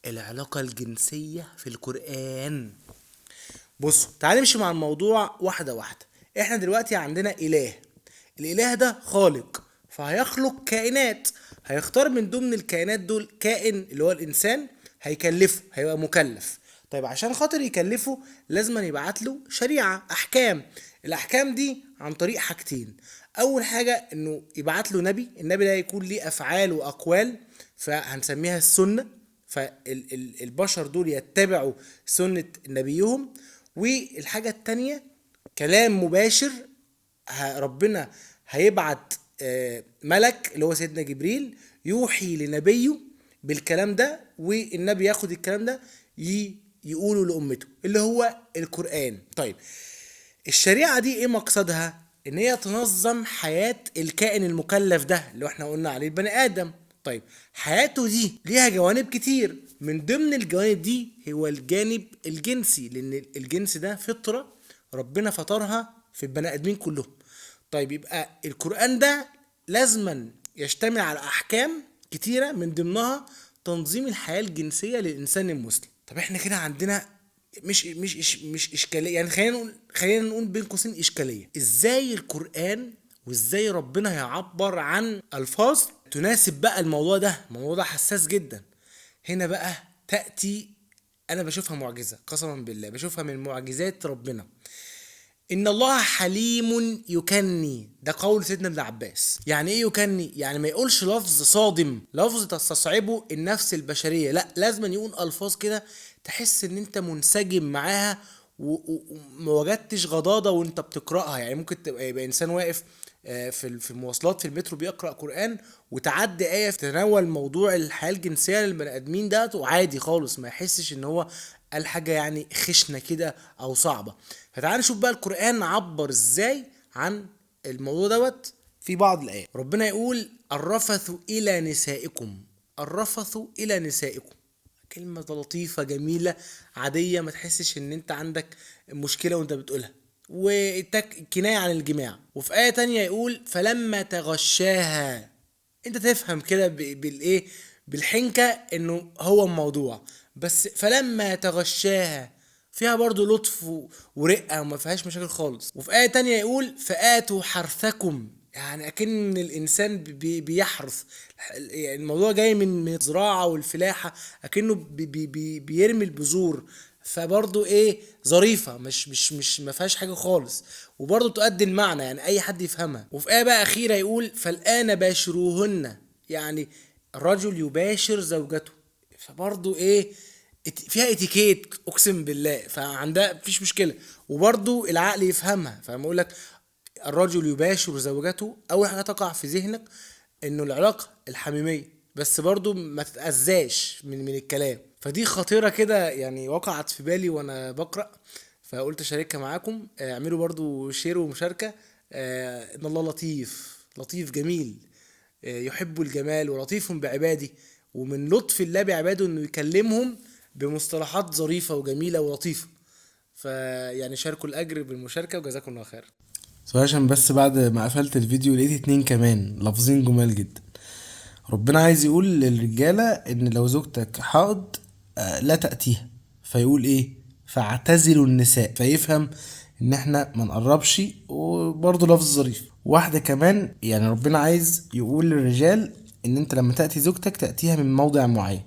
العلاقة الجنسية في القرآن. بصوا تعال نمشي مع الموضوع واحدة واحدة. احنا دلوقتي عندنا إله، الإله ده خالق، فهيخلق كائنات، هيختار من ضمن الكائنات دول كائن اللي هو الإنسان، هيكلفه، هيبقى مكلف. طيب عشان خاطر يكلفه لازم يبعت له شريعة، أحكام. الأحكام دي عن طريق حاجتين، أول حاجة إنه يبعت له نبي، النبي ده يكون ليه أفعال وأقوال فهنسميها السنة، فالبشر دول يتبعوا سنة نبيهم. والحاجة التانية كلام مباشر، ربنا هيبعت ملك اللي هو سيدنا جبريل يوحي لنبيه بالكلام ده، والنبي ياخد الكلام ده يقوله لأمته اللي هو القرآن. طيب الشريعة دي ايه مقصدها؟ ان هي تنظم حياة الكائن المكلف ده اللي احنا قلنا عليه البني آدم. طيب حياته دي ليها جوانب كتير، من ضمن الجوانب دي هو الجانب الجنسي، لان الجنس ده فطرة ربنا فطرها في البني آدمين كلهم. طيب يبقى القرآن ده لازما يشتمل على أحكام كتيرة، من ضمنها تنظيم الحياة الجنسية للإنسان المسلم. طب احنا كده عندنا مش مش مش, مش إشكالية، يعني خلينا نقول بين قوسين إشكالية. إزاي القرآن وإزاي ربنا هيعبر عن ألفاظ تناسب بقى الموضوع ده؟ الموضوع ده حساس جدا. هنا بقى تأتي، أنا بشوفها معجزة قسما بالله، بشوفها من معجزات ربنا. إن الله حليم يكني، ده قول سيدنا ابن عباس. يعني إيه يكني؟ يعني ما يقولش لفظ صادم، لفظ تستصعبه النفس البشرية، لا لازم يقول ألفاظ كده تحس إن أنت منسجم معاها وما وجدتش غضاضة وأنت بتقرأها. يعني ممكن يبقى إنسان واقف في المواصلات في المترو بيقرأ قرآن، وتعدي آية تتناول موضوع الحياة الجنسية للبني آدمين ده، وعادي خالص ما يحسش إن هو قال حاجة يعني خشنة كده أو صعبة. فتعال نشوف بقى القرآن عبر إزاي عن الموضوع دوت في بعض الآيات. ربنا يقول الرفث إلى نسائكم، الرفث إلى نسائكم، كلمة لطيفة جميلة عادية ما تحسش إن أنت عندك مشكلة وأنت بتقولها، وكناية عن الجماع. وفي آية تانية يقول فلما تغشاها، أنت تفهم كده بالإيه، بالحنكة إنه هو الموضوع، بس فلما تغشاها فيها برضو لطف ورقة وما فيهاش مشاكل خالص. وفي آية تانية يقول فآتوا حرثكم، يعني أكن الإنسان بيحرث، يعني الموضوع جاي من الزراعة والفلاحة، أكنه بي بي بي بيرمي البذور، فبرضو إيه ظريفة، مش مش مش ما فيهاش حاجة خالص، وبرضو تؤدي المعنى يعني أي حد يفهمها. وفي آية بقى أخيرة يقول فالآن باشروهن، يعني الرجل يباشر زوجته، فبرضو إيه فيها اتيكيت اقسم بالله، فعندها مفيش مشكله، وبرضو العقل يفهمها. فلما اقول لك الرجل يباشر زوجته، اول حاجه تقع في ذهنك انه العلاقه الحميميه، بس برضو ما تتاذاش من الكلام. فدي خطيره كده يعني وقعت في بالي وانا بقرا، فقلت اشاركها معاكم. اعملوا برضو share ومشاركه. ان الله لطيف، لطيف جميل، يحب الجمال ولطيف بعباده، ومن لطف الله بعباده انه يكلمهم بمصطلحات ظريفة وجميلة ولطيفة. فيعني شاركوا الأجر بالمشاركة وجزاكم الله خير. عشان بس بعد ما قفلت الفيديو لقيت 2 كمان لفظين جمال جدا. ربنا عايز يقول للرجالة إن لو زوجتك حائض، لا تأتيها، فيقول إيه؟ فاعتزلوا النساء، فيفهم إن إحنا ما نقربش، وبرضه لفظ ظريف. واحدة كمان يعني ربنا عايز يقول للرجال إن أنت لما تأتي زوجتك تأتيها من موضع معين،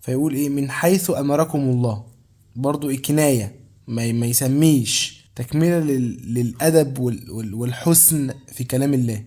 فيقول إيه؟ من حيث أمركم الله، برضو إيه؟ كناية، ما يسميش، تكملة للأدب والحسن في كلام الله.